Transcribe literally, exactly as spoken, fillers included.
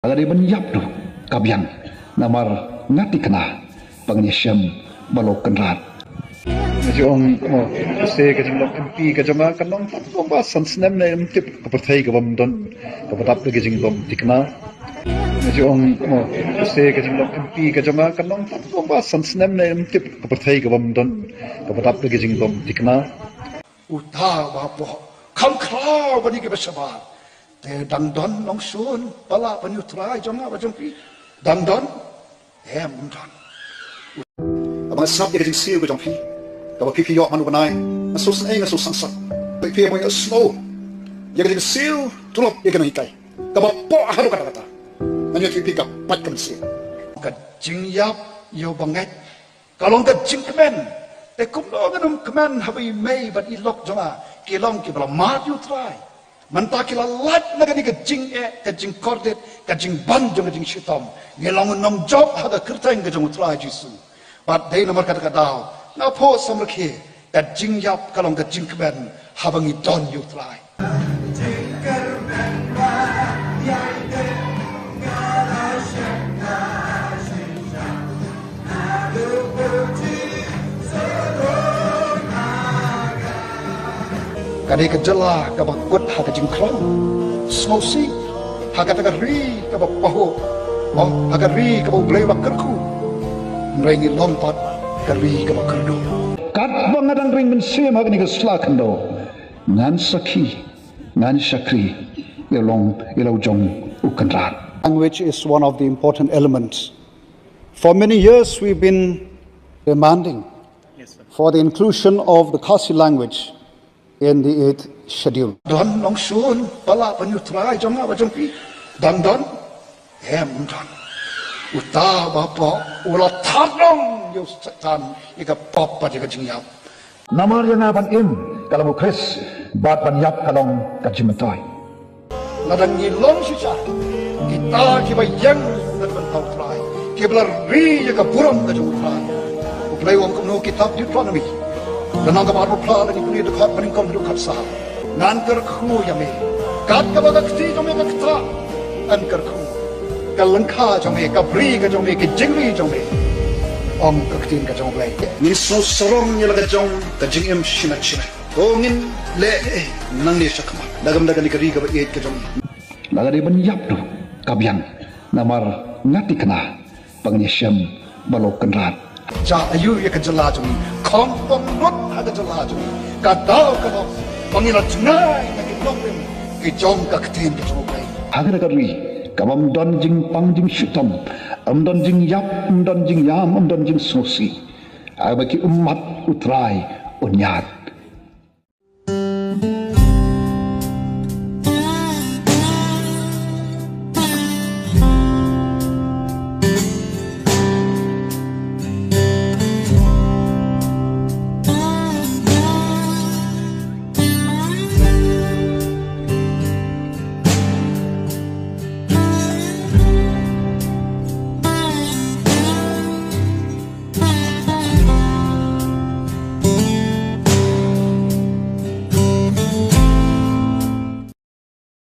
Ka dei ban ïap tu ka biang, namar nga thikna ba ngan ïashem bad u Kynrad. Nga ju ong, mo, ka se ka jinglong M P ka jong nga kan long tang ba san snem ne em tip, ka pyrthei ka bym don, kaba dap da ka jingbym thikna. Nga ju ong, mo, ka se ka jinglong M P ka jong nga kan long tang ba san snem ne em tip, ka pyrthei ka bym don, kaba dap da ka jingbym thikna. Uta uba hapoh kham khraw bad ïa kiba shabar. Te dang don nongshun ba lah ban ïa u Trai jong nga bad jong phi? Dang don? Em, ym don. Haba nga sngap ïa ka jingsiew ka jong phi, kaba phi phi ïoh man u bnai, nga sngewsynei, nga sngewsangsot. Phi phi ïa ba nga sngew ïa ka jingsiew, tulop ïa ka nonghikai kaba hapoh haduh katta katta. Ngan ïathuh ïa phi ka pait ka mynsiem. Ka jingïap ïa u bangeit ka long ka jingkmen. Te kumno ngan ym kmen haba i mei bad i lok jong nga ki long kiba la mad ïa u Trai? Mynta ki la lait na kane ka jingeh, ka jingkordit, ka jingban jong ka jingshitom. Ngi long nongjop ha ka kyrteng ka jong u Trai Jisu. Bad dei namar kata ka daw nga phuh samrkhie, ka jingïap ka long ka jingkmen haba ngi don ïa u Trai. Ka dei ka jylla kaba kut ha ka jingkhraw, sngewsih, ha kata ka ri kaba pahuh, oh, ha ka ri kaba U Blei u la kyrkhu. Hynrei ngi long pat ka ri kaba kyrduh. Katba nga dang ring mynsiem ha kane ka sla khyndew, ngan sakhi, ngan shakri ïa u long, ïa la u jong u Kynrad. Language is one of the important elements. For many years, we've been demanding for the inclusion of the Khasi language in the eighth schedule. Don nongshun ba lah ban ïa u Trai jong nga bad jong phi? Dang don? Em, ym don. Uta uba hapoh u la thad noh ïa u Soitan, ïa ka pop bad ïa ka jingïap. Namar ïa nga ban im ka long u Khrist bad ban ïap ka long ka jingmyntoi. Lada ngi long shisha kita kiba ïeng na ka bynta u Trai, kiba la ri ïa ka burom ka jong u Trai, U Blei u ong kumno? Kitab Deuteronomi, lynnong kaba arphew phra, lynnong kaba khatwei, dkhot ba nyngkong haduh khatsaw: Ngan kyrkhu ïa me kat kaba ka kti jong me ka ktah. Ngan kyrkhu ka lyngkha jong me, ka bri ka jong me, ka jingri jong me, ong ka ktien ka jong U Blei. Ngin sngewsarong ïa la ka jong ka jingim shimet shimet. To ngin leh ei ei nangne shakhmat na ka bynta kane ka ri kaba ïeit ka jong ngi. La ka dei ban ïap tu ka biang, namar nga thikna ba ngan ïashem bad u Kynrad. Sha aiu ïa ka jylla jong ngi? Khong pom lut ha ka jylla jong ngi. Ka daw ka long ba ngi la jngai na ki nongrim ki jong ka ktien ka jong U Blei. Ha kata ka ri kaba ym don jingpang jingshitom, ym don jingïap, ym don jingïam, ym don jingsngewsih, haba ki ummat u Trai un ïaid.